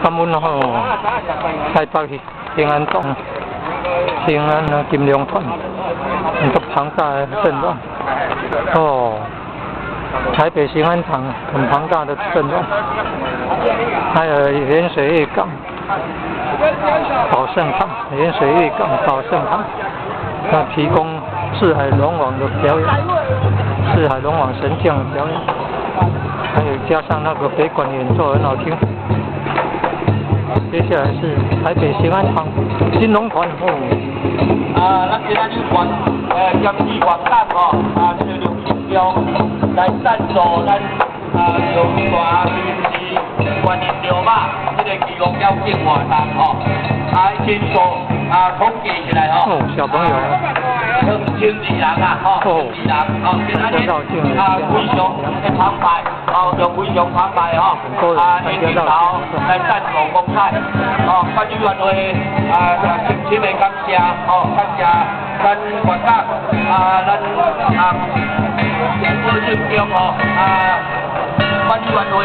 感恩吼，台北興安堂、興安啊金龍團，很多龐大的陣容。哦，台北興安堂很龐大的陣容，還有鹽水漁港、寶盛堂、鹽水漁港寶盛堂，他提供四海龍王的表演，四海龍王神將的表演，還有加上那個北管演奏很好聽。接下來是台北興安堂金龍團哦。啊，咱今仔日縣兼市縣長吼，啊，這個劉建中來贊助咱啊龍泉臨時觀音廟媽這個祈福龛景活動吼，啊，人數啊統計起來吼，哦，小朋友， 1200人啊，吼，1200人，哦，今仔日啊非常的澎湃，哦，用非常澎湃吼，啊，領頭來贊助光彩，哦，管理員會啊，深深的感謝，哦，感謝咱縣長啊，咱啊保證局吼，啊，管理員會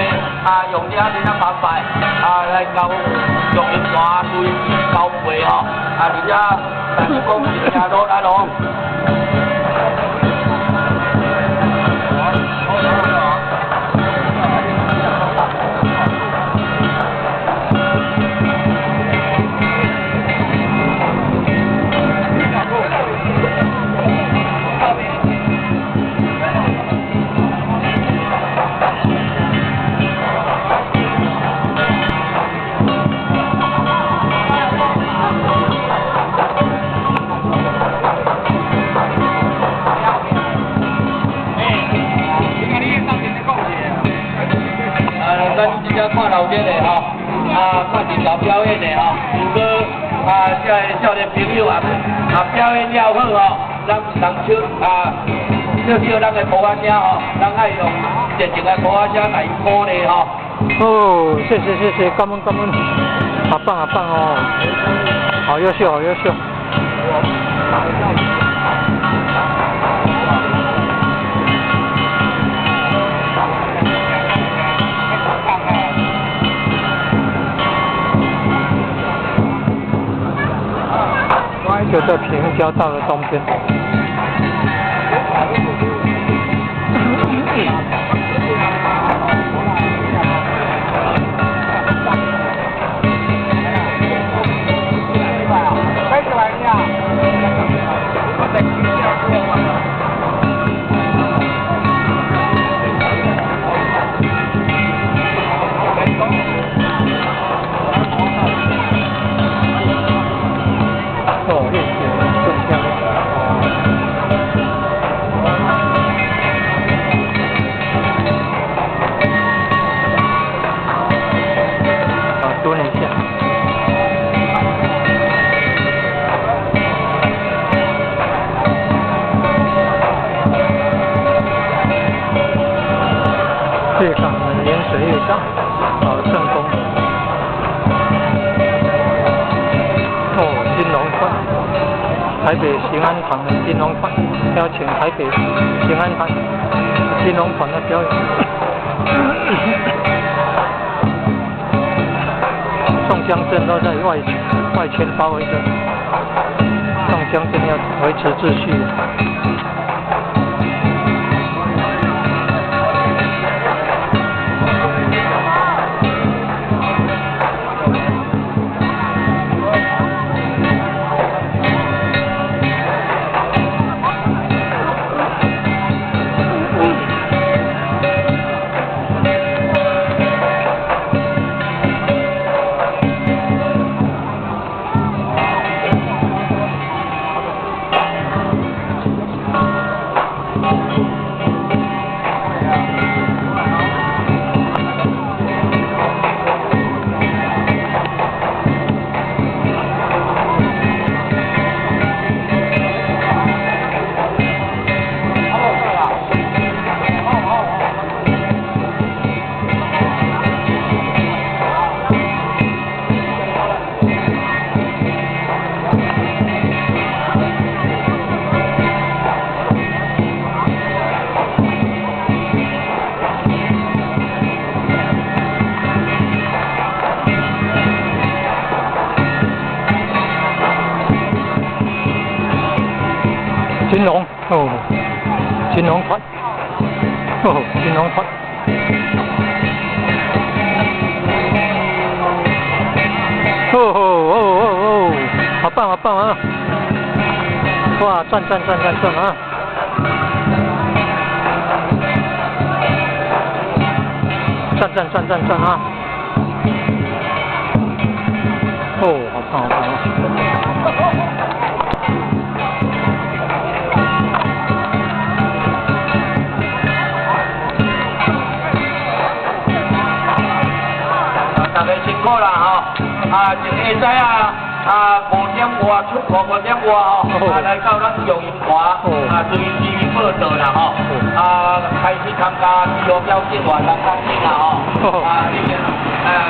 啊，用這爾啊澎湃啊來交用龍泉隨時交配吼，啊，而且但是講真正努力咯。咱這只看鬧熱的吼，啊，看人頭表演的吼，如果啊，這個少年朋友啊，啊表演了好吼，咱人手啊，少少咱的鼓仔聲吼，咱愛用熱情的鼓仔聲來鼓勵吼。哦，謝謝謝謝，感恩感恩，好棒好棒哦，好優秀好優秀。就在平交道的東邊。哦，謝謝，真漂亮。好，蹲一下。漁港，鹽水漁港，寶盛宮。哦，金龍團，台北興安堂的金龍團，邀請台北興安堂金龍團的表演。宋江鎮都在外圈包圍着，宋江鎮要維持秩序。金龍團，哦，金龍團。哦哦哦哦哦，好棒好棒啊！哇，轉轉轉轉轉啊！轉轉轉轉轉啊！哦，好棒好棒啊！大家辛苦啦吼！啊，就下早啊，啊5點外出5點外吼，啊來到咱玉音團，啊隨時報到啦吼，啊開始參加肌肉表演活動等等啦吼，啊已經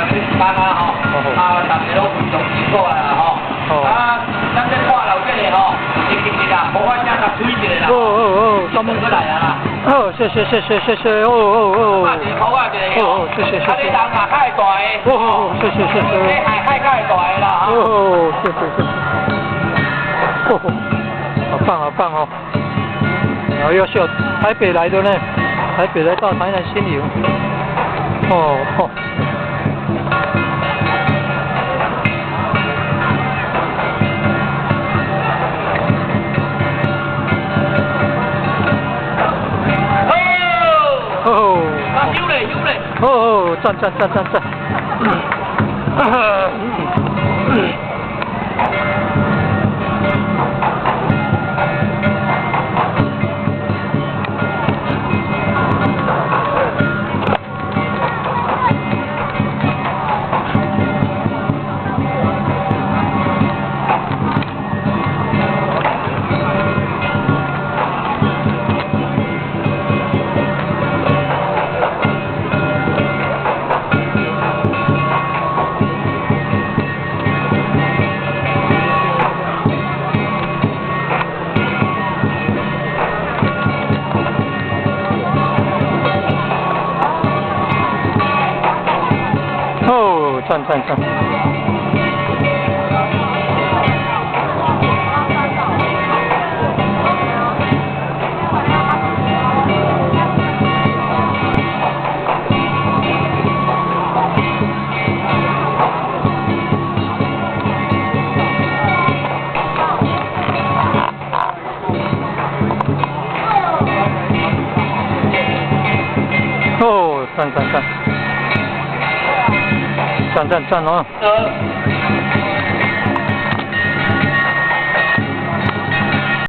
這班啊吼，啊大家攏非常辛苦啦吼，啊咱這看樓這個吼，是今日啊，無我先甲吹一下啦，哦哦哦，專門過來啊啦。哦，謝謝謝謝謝謝，哦哦哦。一個箍仔一個。哦哦，謝謝謝謝。啊，你人嘛較會大个。哦哦，謝謝謝謝。你海海較會大个啦。哦，謝謝謝謝。哦，好棒好棒哦！然後又是台北來的呢，台北來到台南新營。哦哦。哦，有嘞有嘞！哦，讚讚讚讚讚！哦，讚讚讚！哦，讚讚讚！讚讚讚哦！